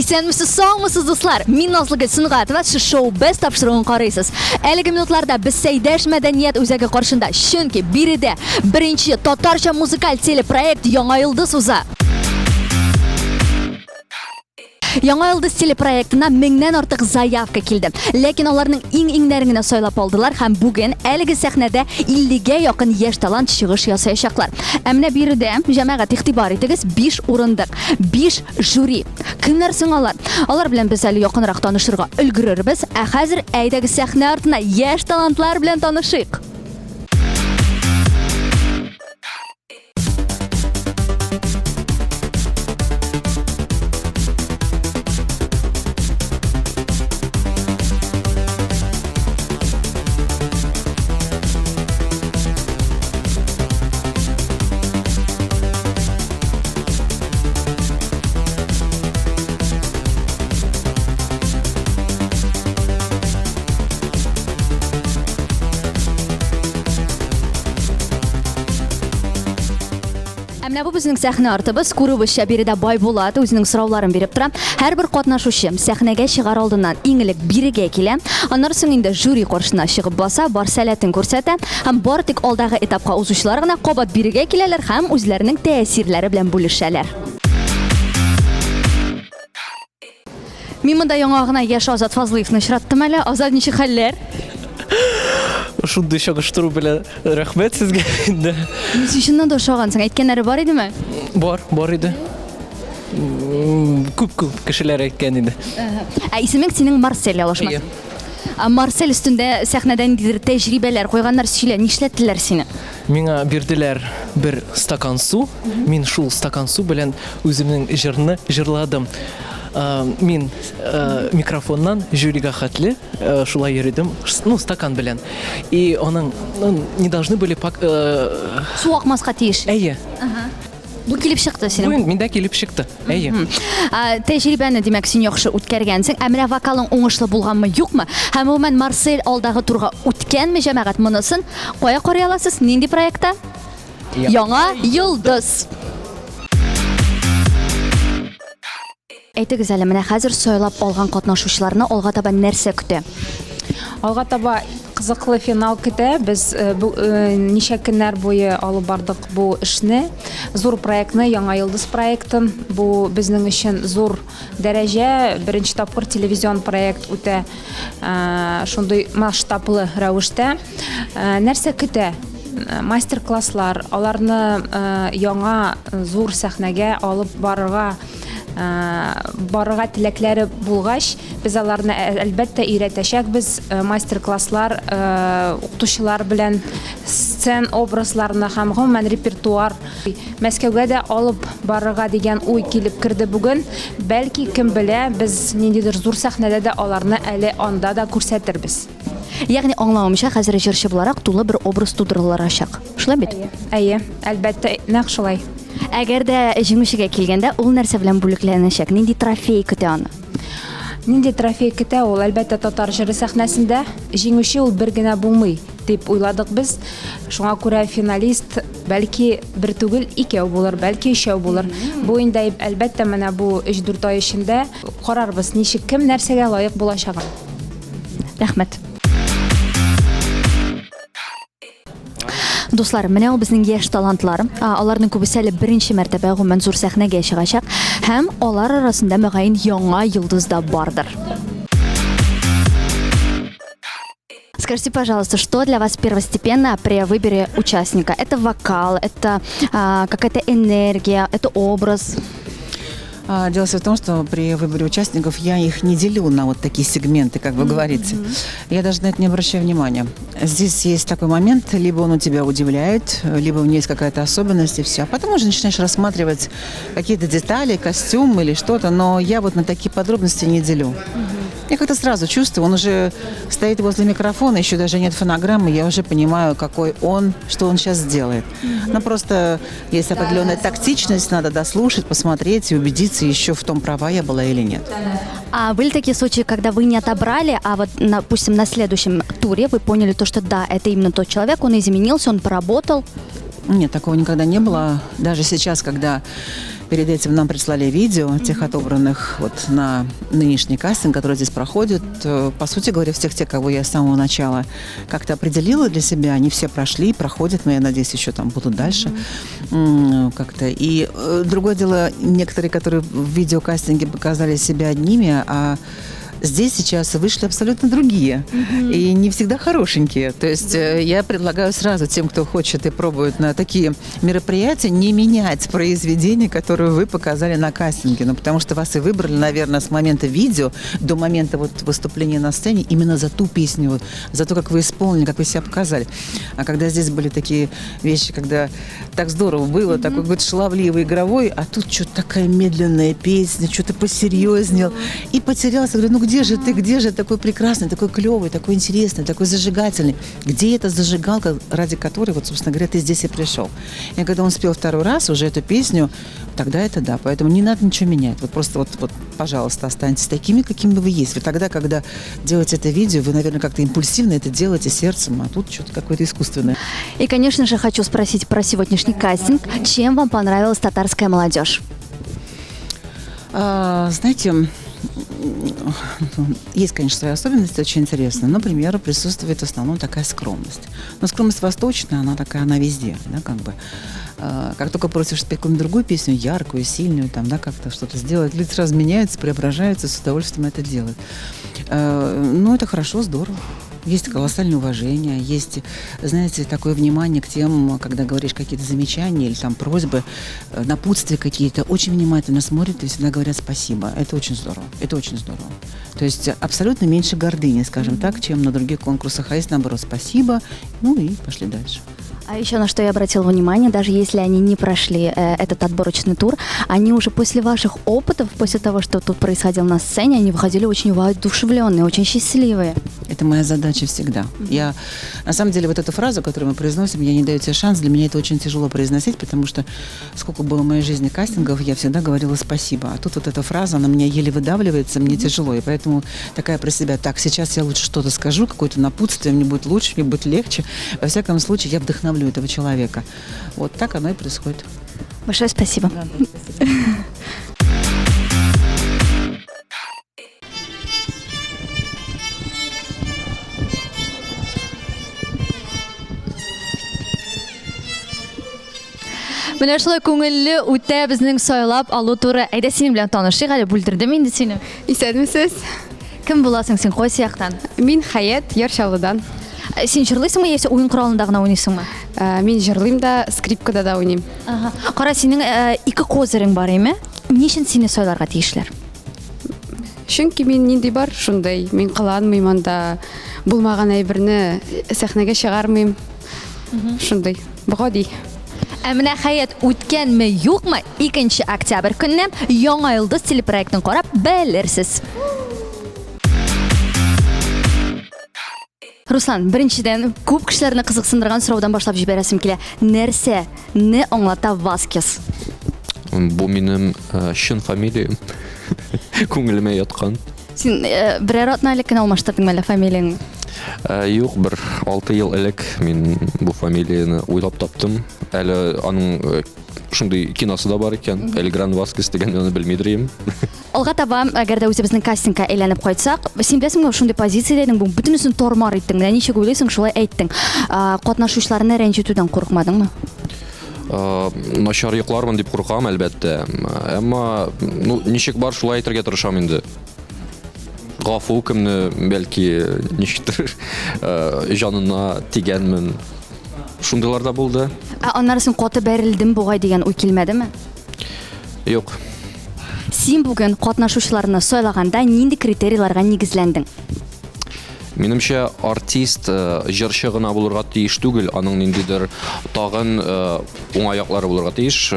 Исәнмесез, саумысыз, дуслар! Мин Назлыгөл Сөнгатова, сез шоу Без тапшыруын карыйсыз. Әлеге минутларда без Сәйдәш мәдәният үзәге каршында, чөнки биредә беренче татарча музыкаль телепроект Яңа йолдыз уза. Яңа йолдыз телепроектына меңнән артык заявка килде. Ләкин аларның иң-иңнәрен генә сайлап алдылар һәм бүген әлеге сәхнәдә 50-гә якын яшь талант чыгыш ясаячаклар. Ә менә биредә, җәмәгать, игътибар итегез, 5 урындык, 5 жюри. Кемнәр соң алар? Алар белән без әле якынрак танышырга өлгерербез. Ә хәзер әйдәгез сәхнә артына яшь талантлар белән танышыйк. Ә менә бу безнең сәхнә артыбыз. Күрүебезчә, биредә Байбулат үзенең сорауларын биреп тора. Һәрбер катнашучы сәхнәгә чыгар алдыннан иң элек бирегә килә. Аннары соң инде жюри каршына чыгып баса, бар сәләтен күрсәтә һәм бары тик алдагы этапка узучылар гына кабат бирегә киләләр һәм үзләренең тәэсирләре белән бүлешәләр. Мин монда яңа гына яшь Азат Фазлыевны очраттым әле. Азат, ничек хәлләр? Шундый чагыштыру белән рәхмәт сезгә инде. Син чыннан да ошагансың. Әйткәннәре бар идеме? Бар, бар иде. Күп-күп кешеләр әйткән иде. Ә исемең синең Марсель ялгышмасам. Ә Марсель өстендә сәхнәдә ниндидер тәҗрибәләр куйганнар, сөйлә, нишләттеләр сине? Миңа бирделәр бер стакан су. Мин шул стакан су белән үземнең җырны җырладым. Мин микрофоннан жюрига хәтле шулай йөридем, ну, стакан белән. И аның, ну, не должны были пак... Су акмаска тиеш. Әйе. Бу килеп чыкты синең. Бу миндә килеп чыкты. Әйе. Тәҗрибәне, димәк, син яхшы үткәргәнсең. Ә менә вокалың уңышлы булганмы, юкмы? Һәм гомумән Марсель алдагы турга үткәнме, җәмәгать, монысын кая карый аласыз? Нинди проектта? Яңа йолдыз. Әйтегез әле, менә хәзер сайлап алган катнашучыларны алга таба нәрсә көтә? Алга таба кызыклы финал көтә. Без э, бу, э, ничә көннәр буе алып бардык бу эшне. Зур проектны, Яңа йолдыз проектын. Бу безнең өчен зур дәрәҗә. Беренче тапкыр телевизион проект үтә э, шундый масштаблы рәвештә. Нәрсә көтә? Мастер-класслар, аларны яңа зур сәхнәгә алып барырга барырга теләкләре булгач, без аларны әлбәттә өйрәтәчәкбез. Мастер-класслар, укытучылар белән сцен образларны һәм гомумән репертуар. Мәскәүгә дә алып барырга дигән уй килеп керде бүген. Бәлки, кем белә, без ниндидер зур сәхнәдә дә аларны әле анда да күрсәтербез. Ягъни, аңлавымча, хәзер җырчы буларак тулы бер образ тудырылырачак. Шулай бит? Әйе, әлбәттә, нәкъ шулай. Әгәр дә җиңүчегә килгәндә, ул нәрсә белән бүлекләнәчәк? Нинди трофей көтә аны? Нинди трофей көтә ул? Әлбәттә, татар җыры сәхнәсендә җиңүче ул бер генә булмый, дип уйладык без. Шуңа күрә финалист бәлки бер түгел, икәү булыр, бәлки өчәү булыр. Бу инде, әлбәттә, менә бу өч-дүрт ай эчендә карарбыз, ничек кем нәрсәгә лаек булачагын. Рәхмәт. Дуслар, менә ул безнең яшь талантлар. Аларның күбесе әле беренче мәртәбә гомумән зур сәхнәгә чыгачак һәм алар арасында мөгаен яңа йолдыз да бардыр. Скажите, пожалуйста, что для вас первостепенно при выборе участника? Это вокал, это какая-то энергия, это образ? Дело все в том, что при выборе участников я их не делю на вот такие сегменты, как вы говорите. Я даже на это не обращаю внимания. Здесь есть такой момент, либо он у тебя удивляет, либо у него есть какая-то особенность, и все. А потом уже начинаешь рассматривать какие-то детали, костюм или что-то, но я вот на такие подробности не делю. Я как-то сразу чувствую, он уже стоит возле микрофона, еще даже нет фонограммы, я уже понимаю, какой он, что он сейчас сделает. Но просто есть определенная тактичность, надо дослушать, посмотреть и убедиться еще в том, права я была или нет. А были такие случаи, когда вы не отобрали, а вот, допустим, на следующем туре вы поняли то, что да, это именно тот человек, он изменился, он поработал? Нет, такого никогда не было. Даже сейчас, когда Перед этим нам прислали видео тех отобранных вот на нынешний кастинг, который здесь проходит. По сути говоря, всех тех, кого я с самого начала как-то определила для себя, они все прошли, проходят, но я надеюсь, еще там будут дальше как-то. И другое дело, некоторые, которые в видеокастинге показали себя одними, а здесь сейчас вышли абсолютно другие и не всегда хорошенькие. То есть я предлагаю сразу тем, кто хочет и пробует на такие мероприятия, не менять произведение, которое вы показали на кастинге. Ну, потому что вас и выбрали, наверное, с момента видео до момента вот выступления на сцене именно за ту песню, вот, за то, как вы исполнили, как вы себя показали. А когда здесь были такие вещи, когда так здорово было, такой вот шаловливый, игровой, а тут что-то такая медленная песня, что-то посерьезнел. И потерялся. Говорю, ну где же ты, где же такой прекрасный, такой клевый, такой интересный, такой зажигательный? Где эта зажигалка, ради которой, вот, собственно говоря, ты здесь и пришел? И когда он спел второй раз уже эту песню, тогда это да. Поэтому не надо ничего менять. Вот просто вот, пожалуйста, останьтесь такими, какими вы есть. Вы тогда, когда делаете это видео, вы, наверное, как-то импульсивно это делаете сердцем, а тут что-то какое-то искусственное. И, конечно же, хочу спросить про сегодняшний кастинг. Чем вам понравилась татарская молодежь? Знаете, есть, конечно, свои особенности, очень интересные. Например, присутствует в основном такая скромность. Но скромность восточная, она такая, она везде, да, как бы. Как только просишь спеть какую-нибудь другую песню, яркую, сильную, там, да, как-то что-то сделать, люди сразу меняются, преображаются, с удовольствием это делают. Ну, это хорошо, здорово. Есть колоссальное уважение, есть, знаете, такое внимание к тем, когда говоришь какие-то замечания или там просьбы, напутствия какие-то, очень внимательно смотрят и всегда говорят спасибо. Это очень здорово, это очень здорово. То есть абсолютно меньше гордыни, скажем так, чем на других конкурсах. А есть наоборот спасибо, ну и пошли дальше. А еще на что я обратила внимание, даже если они не прошли этот отборочный тур, они уже после ваших опытов, после того, что тут происходило на сцене, они выходили очень воодушевленные, очень счастливые. Это моя задача всегда. Я, на самом деле, вот эту фразу, которую мы произносим, я не даю тебе шанс, для меня это очень тяжело произносить, потому что сколько было в моей жизни кастингов, я всегда говорила спасибо. А тут вот эта фраза, она меня еле выдавливается, мне тяжело. И поэтому такая про себя, так, сейчас я лучше что-то скажу, какое-то напутствие, мне будет лучше, мне будет легче. Во всяком случае, я вдохновлю этого человека. Вот так оно и происходит. Большое спасибо. Да, да, спасибо. Менә шулай күңелле үтә безнең сайлап алу туры. Әйдә синең белән танышыйк әле, бүлдердем инде сине. Исәнмесез. Кем буласың син, кайсы яктан? Мин Хәят, Яр Чаллыдан. Син җырлыйсыңмы яисә уен коралында гына уйныйсыңмы? Мин җырлыйм да, скрипкада да уйныйм. Ага. Кара, синең ике козырың бар име? Ни өчен сине сайларга тиешләр? Чөнки мин нинди бар, шундый. Мин кыланмыйм анда, булмаган әйберне сәхнәгә чыгармыйм. Шундый, гади. Ә менә Хәят үткәнме, юкмы, 2 октябрь көнне Яңа йолдыз телепроектын карап белерсез. Руслан, беренчедән, күп кешеләрне кызыксындырган сораудан башлап җибәрәсем килә. Нәрсәне аңлата Васкес? Бу минем чын фамилиям. Күңелемә яткан. Син берәр атна элек кенә алмаштырдың әллә фамилияңне? Юк, бер 6 ел элек мин бу фамилияне уйлап таптым. Әле аның шундый киносы да бар икән. Эль Гран Васкес дигән, аны белмидер идем. Алга таба, әгәр дә үзебезнең кастингка әйләнеп кайтсак, син беләсеңме, шундый позициядә идең, бүген бөтенесен тормар иттең. Менә ничек уйлыйсың, шулай әйттең. Катнашучыларны рәнҗетүдән курыкмадыңмы? Начар йоклармын дип куркам, әлбәттә. Әмма, ну, ничек бар, шулай әйтергә тырышам инде. Гафу кемне, бәлки, ничектер, җанына тигәнмен. Шундыйлар да булды. Ә аннары соң каты бәрелдем бугай дигән уй килмәдеме? Юк. Син бүген катнашучыларны сайлаганда нинди критерийларга нигезләндең? Минемчә, артист җырчы гына булырга тиеш түгел, аның ниндидер тагын уңай яклары булырга тиеш,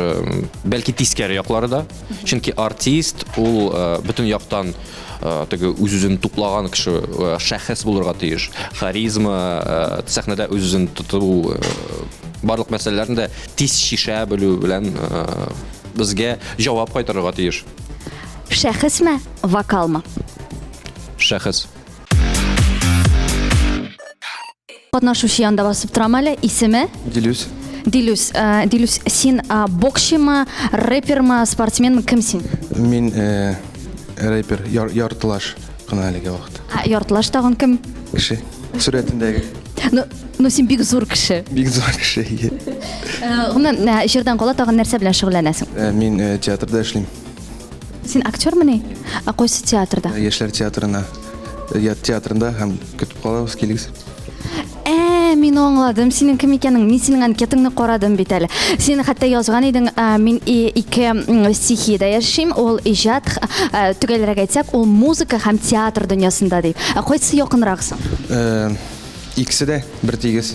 бәлки тискәре яклары да. Чөнки артист ул бөтен яктан теге үз-үзен туплаган кеше, шәхес булырга тиеш. Харизма, сәхнәдә үз-үзен тоту, барлык мәсьәләләрне дә тиз чишә белү белән безгә җавап кайтарырга тиеш. Шәхесме, вокалмы? Шәхес. Катнашучы янында басып торам әле. Исеме? Дилүс. Дилүс, э, Дилүс, син э, боксчымы, рэпермы, спортсменмы, кем син? Мин э, рэпер, яр, яртылаш кына әлеге вакыт. Ә, яртылаш тагын кем? Кеше. Сурәтендәге. Ну, ну син бик зур кеше. Бик зур кеше. Э, гомумән, э, җырдан кала тагын нәрсә белән шөгыльләнәсең? Э, мин э, театрда эшлим. Син актермыни? Ә кайсы театрда? Яшьләр театрына. Я театрында һәм көтеп калабыз, килегез. Ә, мин аңладым синең кем икәнең. Мин синең анкетаңны карадым бит әле. Син хәтта язган идең, мин ике стихиядә яшим, ул иҗат, төгәлрәк әйтсәк, ул музыка һәм театр дөньясында дип. Ә кайсы якынрак соң? Э, икесе дә бер тигез.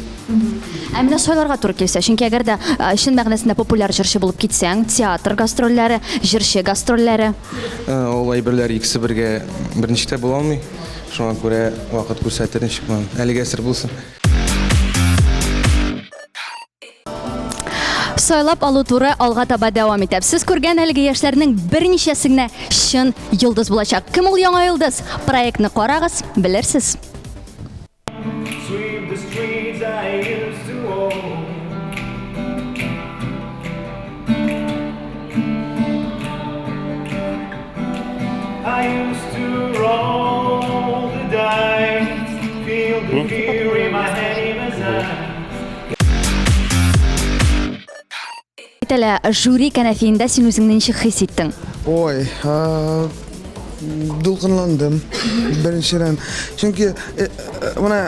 Ә менә сайларга туры килсә, чөнки әгәр дә чын мәгънәсендә популяр җырчы булып китсәң, театр гастрольләре, җырчы гастрольләре. Э, ул әйберләр икесе бергә берничек тә була алмый. Шуңа күрә вакыт күрсәтер ничек булган. Әлегә сер булсын. Сайлап алу туры алга таба дәвам итә. Сез күргән әлеге яшьләрнең берничәсе генә чын йолдыз булачак. Кем ул яңа йолдыз? Проектны карагыз, белерсез. Әйт әле, жюри кәнәфиендә син үзеңне ничек хис иттең? Ой, дулкынландым беренчедән. Чөнки э, э, менә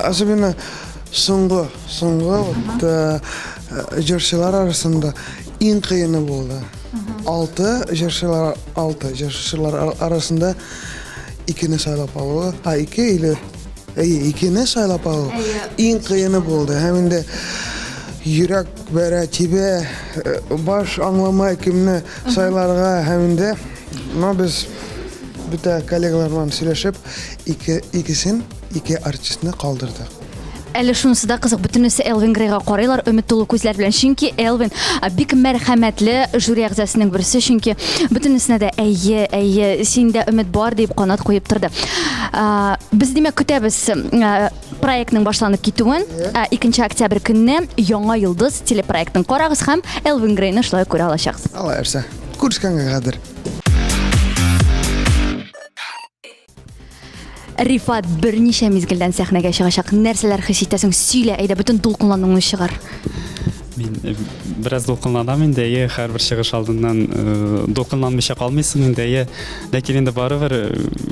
особенно соңгы, соңгы вот э, җырчылар арасында иң кыены булды. Алты җырчылар, алты җырчылар арасында икене сайлап алуы, а ике или әйе, икене сайлап алу иң кыены булды. Һәм инде йөрәк бәрә, тибә, э, баш аңламай кемне сайларга һәм инде но без бөтә коллегалар белән сөйләшеп, ике, икесен, ике артистны калдырдык. Әле шунысы да кызык, бөтенесе Элвин Грейга карыйлар өмет тулы күзләр белән. Чөнки Элвин бик мәрхәмәтле жюри әгъзасының берсе, чөнки бөтенесенә дә әйе, әйе, синдә өмет бар дип канат куеп торды. Без димәк көтәбез проектның башланып китүен. 2 октябрь көнне Яңа йолдыз телепроектын карагыз һәм Элвин Грейны шулай күрә алачаксыз. Алла бирсә. Күрешкәнгә кадәр. Рифат берничә мизгелдән сәхнәгә чыгачак. Нәрсәләр хис итәсең? Сөйлә, әйдә, бөтен дулкынлануыңны чыгар. Мин э, бераз дулкынланам инде, әйе, һәрбер чыгыш алдыннан э, дулкынланмыйча калмыйсың инде, әйе. Ләкин инде барыбер э,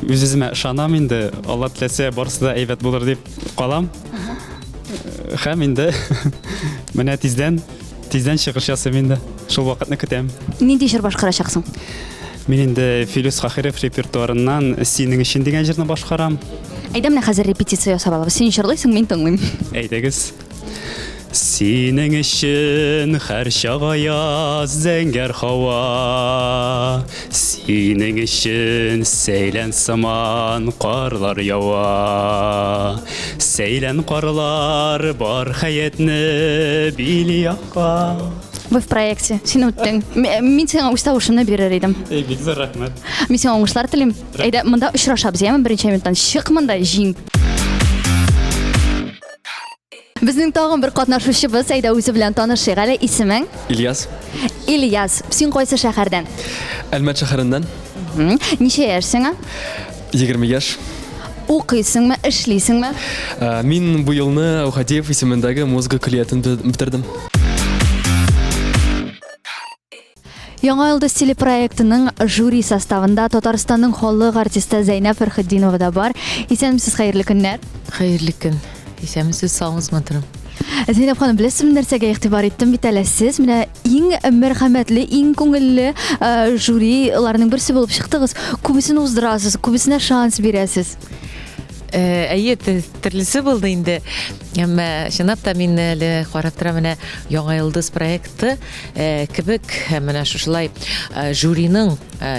үз-үземә ышанам инде, Алла теләсә, барысы да әйбәт булыр дип калам. Һәм инде менә тиздән Тиздән чыгыш ясыйм инде. Шул вакытны көтәм. Нинди җыр башкарачаксың? Мин инде Филүс Кахиров репертуарыннан Синең өчен дигән җырны башкарам. Әйдә менә хәзер репетиция ясап алабыз. Син җырлыйсың, мин тыңлыйм. Әйдәгез. Синең өчен һәрчак аяз зәңгәр һава, Синең өчен сәйлән сыман карлар ява. Сәйлән карлар бар хәятне били якка. Вы в проекте. Син үттең. Мин сиңа үз тавышымны бирер идем. Эй, бик зур рәхмәт. Мин сиңа уңышлар телим. Әйдә, монда очрашабыз, яме беренче минуттан. Чык монда, җиң. Безнең тагын бер катнашучыбыз, әйдә үзе белән танышыйк әле. Исемең? Ильяс. Ильяс, син кайсы шәһәрдән? Әлмәт шәһәреннән. Ничә яшь сиңа? 20 яшь. Укыйсыңмы, эшлисеңме? Ә, мин бу елны Әүхәдиев исемендәге музыка көллиятен бетердем. Яңа йолдыз телепроектының жюри составында Татарстанның халык артисты Зәйнәб Фәрхетдинова да бар. Исәнмесез, хәерле көннәр. Хәерле көн. Исәнмесез, саумыз, матурым. Зәйнәб ханым, беләсезме нәрсәгә игътибар иттем бит әле? Сез менә иң мәрхәмәтле, иң күңелле э, жюриларның берсе булып чыктыгыз. Күбесен уздырасыз, күбесенә шанс бирәсез. Э, әйе, төрлесе булды инде. Әмма чынлап та мин әле карап торам, менә Яңа йолдыз проекты э, кебек менә шушылай жюриның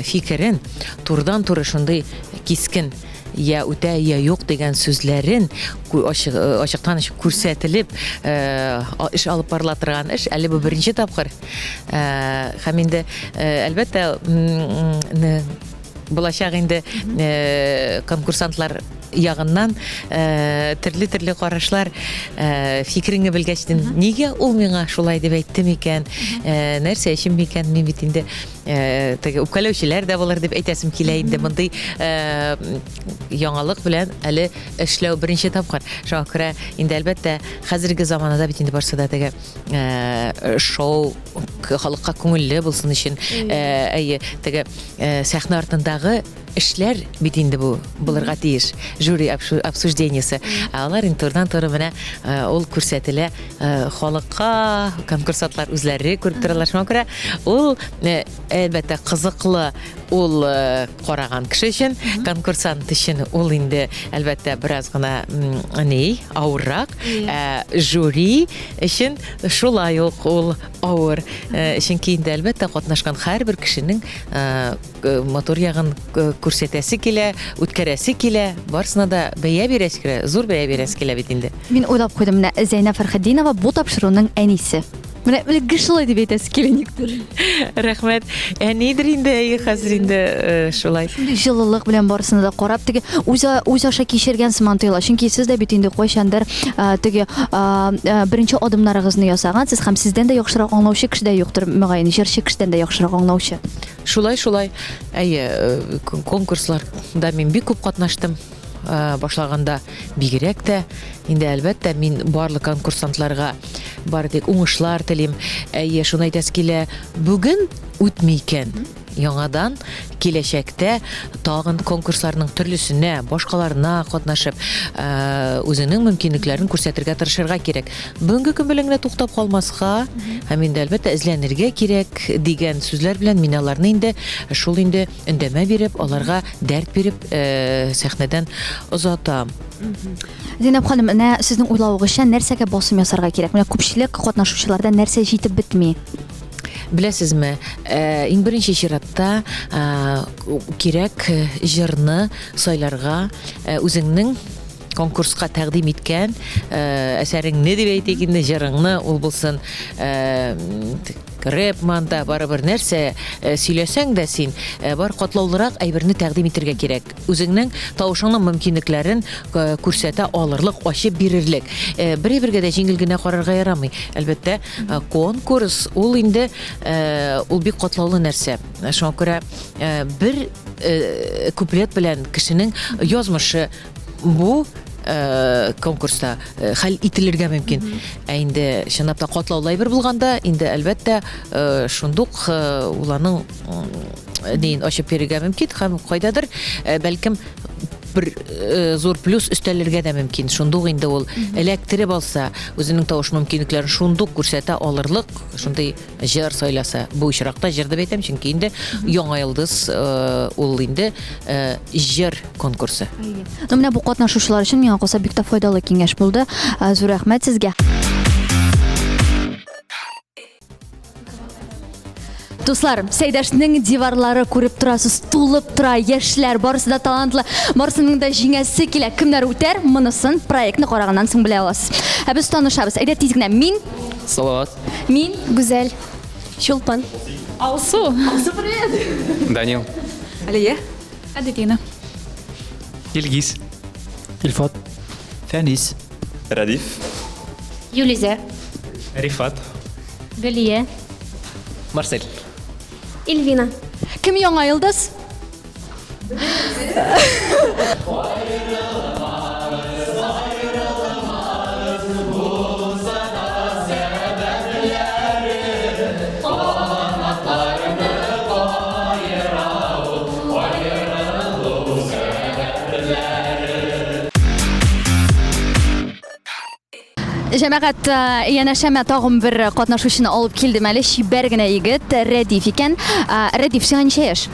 фикерен турыдан-туры шундый кискен я үтә, я юк дигән сүзләрен ачыктан ачык күрсәтелеп эш алып барыла торган эш әле бу беренче тапкыр. Һәм инде әлбәттә булачак инде конкурсантлар. ягыннан төрле-төрле карашлар, фикереңне белгәч, нигә ул миңа шулай дип әйтте микән, нәрсә өчен микән, мин бит инде теге үпкәләүчеләр дә булыр дип әйтәсем килә инде. Мондый яңалык белән әле эшләү беренче тапкыр. Шуңа күрә инде әлбәттә хәзерге заманада бит инде барсы да теге шоу халыкка күңелле булсын өчен, әйе, теге сәхнә артындагы эшләр бит инде бу булырга тиеш, жюри обсуждениесе. Ә алар инде турыдан-туры менә ул күрсәтелә халыкка, конкурсантлар үзләре күреп торалар. Шуңа күрә ул, әлбәттә, кызыклы ул караган кеше өчен, конкурсант өчен ул инде, әлбәттә, бераз гына ни, авыррак. Ә жюри өчен шулай ук ул авыр. Чөнки инде, әлбәттә, катнашкан һәрбер кешенең матур ягын күрсәтәсе килә, үткәрәсе килә, барысына да бәя бирәсе килә, зур бәя бирәсе килә бит инде. Мин уйлап куйдым, менә Зәйнә Фәрхетдинова бу тапшыруның әнисе. Менә менә гел шулай дип әйтәсе килә никтер. Рәхмәт. Әнидер инде, әйе, хәзер инде шулай. Шундый җылылык белән барысына да карап, теге үз үз аша кичергән сыман тоела. Чөнки сез дә бит инде кайчандыр теге беренче адымнарыгызны ясагансыз һәм сездән дә яхшырак аңлаучы кеше дә юктыр, мөгаен, җырчы кешедән дә яхшырак аңлаучы. Шулай, шулай. Әйе, э, конкурсларда мин бик күп катнаштым. Э, башлаганда бигрәк тә. Инде әлбәттә мин барлык конкурсантларга бары тик уңышлар телим. Әйе, шуны әйтәсе килә, бүген үтми икән. Яңадан киләчәктә тагын конкурсларның төрлесенә, башкаларына катнашып, э, үзеңнең мөмкинлекләрен күрсәтергә тырышырга кирәк. Бүгенге көн белән генә туктап калмаска һәм инде, әлбәттә, эзләнергә кирәк дигән сүзләр белән мин аларны инде шул инде өндәмә биреп, аларга дәрт биреп, э, сәхнәдән озатам. Зәйнәб ханым, менә сезнең уйлавыгызча нәрсәгә басым ясарга кирәк? Менә күпчелек катнашучыларда нәрсә җитеп бетми? Беләсезме, э, иң беренче чиратта э, кирәк җырны сайларга, үзеңнең конкурска тәкъдим иткән э, әсәреңне дип әйтик инде, җырыңны, ул булсын э, рэп манда, барыбер нәрсә э, сөйләсәң дә син, бар катлаулырак әйберне тәкъдим итергә кирәк. Үзеңнең тавышыңның мөмкинлекләрен күрсәтә алырлык, ачып бирерлек. Бер әйбергә дә җиңел генә карарга ярамый. Әлбәттә, конкурс ул инде ул бик катлаулы нәрсә. Шуңа күрә бер куплет белән кешенең язмышы бу э, конкурста э, хәл ителергә мөмкин. Ә инде чынлап та катлаулы әйбер булганда, инде әлбәттә э, шундук ул аның неен ачып бирергә мөмкин һәм кайдадыр бәлкем бер зур плюс өстәлергә дә мөмкин. Шундук инде ул эләктереп алса, үзенең тавыш мөмкинлекләрен шундук күрсәтә алырлык шундый җыр сайласа, бу очракта җыр дип әйтәм, чөнки инде Яңа йолдыз э, ул инде э, җыр конкурсы. Ну, менә бу катнашучылар өчен миңа калса бик тә файдалы киңәш булды. Э, зур рәхмәт сезгә. Дуслар, Сәйдәшнең диварлары күреп торасыз, тулып тора, яшьләр, барысы да талантлы, барысының да җиңәсе килә. Кемнәр үтәр, монысын проектны караганнан соң белә аласыз. Ә без танышабыз. Әйдә тиз генә. Мин Салават. Мин Гүзәл. Чулпан. Алсу. Алсу, привет. Данил. Алия. Аделина. Илгиз. Илфат. Фәнис. Рәдиф. Юлизә. Рифат. Гөлия. Марсель. Эльвина. Кем яңа йолдыз? Җәмәгать, э, янәшәмә тагын бер катнашучыны алып килдем әле. Чибәр генә егет, Рәдиф икән. Э, Рәдиф, сиңа ничә яшь?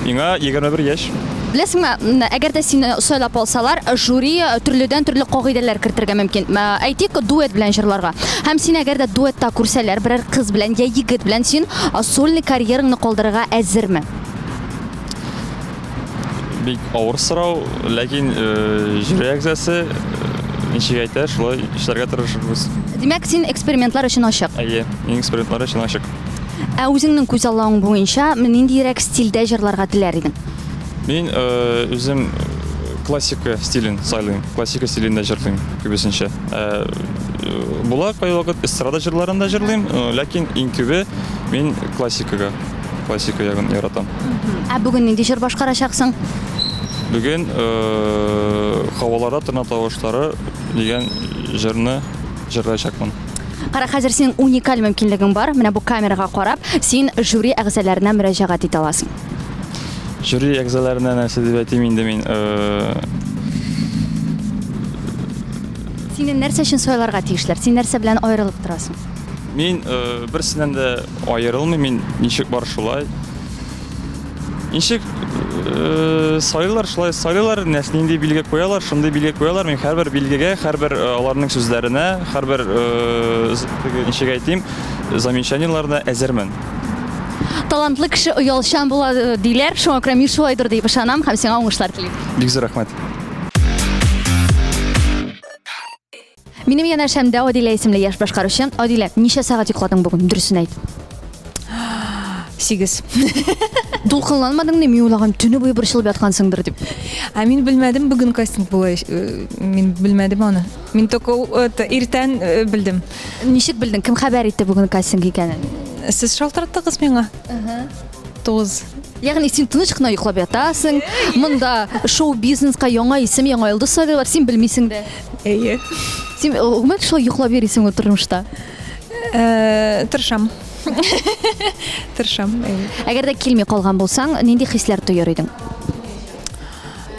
Миңа 21 яшь. Беләсеңме, әгәр дә сине сайлап алсалар, жюри э, төрледән төрле кагыйдәләр кертергә мөмкин. Әйтик, дуэт белән җырларга. Һәм син әгәр дә дуэтта күрсәләр, берәр кыз белән я егет белән син сольный карьераңны калдырырга әзерме? Бик авыр сорау, ләкин э, жюри әгъзасы э, ничек әйтә, шулай эшләргә тырышырбыз. Димәк, син экспериментлар өчен ачык. Әйе, мин экспериментлар өчен ачык. Ә үзеңнең күзаллавың буенча ниндирәк стильдә җырларга теләр идең? Мин э, үзем классика стилен сайлыйм. Классика стилендә җырлыйм күбесенчә. Ә, була кайвакыт эстрада җырларын да җырлыйм, ләкин иң күбе мин классикага, классика ягын яратам. Ә бүген нинди җыр башкарачаксың? Бүген Һаваларда торна тавышлары дигән җырны җырлаячакмын. Кара, хәзер синең уникаль мөмкинлегең бар. Менә бу камерага карап, син жюри әгъзаларына мөрәҗәгать итә аласың. Жюри әгъзаларына нәрсә дип әйтим инде мин? Сине нәрсә өчен сайларга тиешләр? Син нәрсә белән аерылып торасың? Мин берсеннән дә аерылмыйм, мин ничек бар шулай. Ничек э, сайлыйлар, шулай сайлыйлар, нәс нинди билге куялар, шундый билге куялар. Мин һәрбер билгегә, һәрбер э, аларның сүзләренә, һәрбер э, теге, ничек әйтим, замечаниеләренә әзермен. Талантлы кеше оялчан була э, диләр, шуңа күрә мин шулайдыр дип ышанам һәм сиңа уңышлар телим. Бик зур рәхмәт. Минем янәшәмдә Адилә исемле яшь башкаручы. Адилә, ничә сәгать йокладың бүген? Дөресен әйт. Сигез. Дулкынланмадың ни? Мин уйлаган, төне буе борчылып яткансыңдыр дип. Ә мин белмәдем бүген кастинг була. Э, мин белмәдем аны. Мин только это, иртән э, белдем. Ничек белдең? Кем хәбәр итте бүген кастинг икәнен? Сез шалтыраттыгыз миңа. 9. Ягъни син тыныч кына йоклап ятасың, монда шоу-бизнеска яңа исем, яңа йолдыз сайлыйлар, син белмисең дә. Әйе. Син гомумән шулай йоклап йөрисеңме тормышта? Э, тырышам. Тырышам, әйе. Әгәр дә килми калган булсаң, нинди хисләр тоер идең?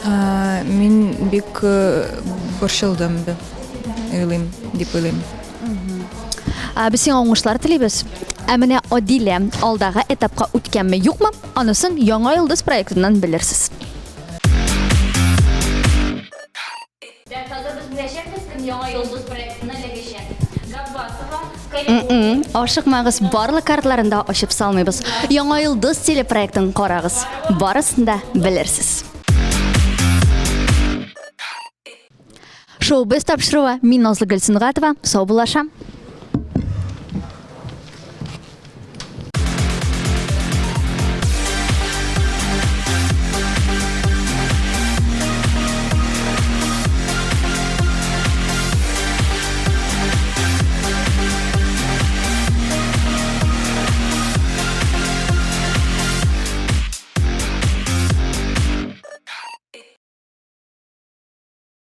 Э, мин бик э, борчылдым, уйлыйм, дип уйлыйм. Без сиңа уңышлар телибез. Ә менә Адилә алдагы этапка үткәнме, юкмы, анысын Яңа йолдыз проектыннан белерсез. Хәзер без беләчәкбез, кем Яңа йолдыз проектына эләгәчәк. Габбасова, Ашыкмагыз, барлык картларын да ачып салмыйбыз. Яңа йолдыз телепроектын карагыз, барысын да белерсез. Шоу-без тапшыруы. Мин Назлы Гөлсөнгатова. Саубуллашам.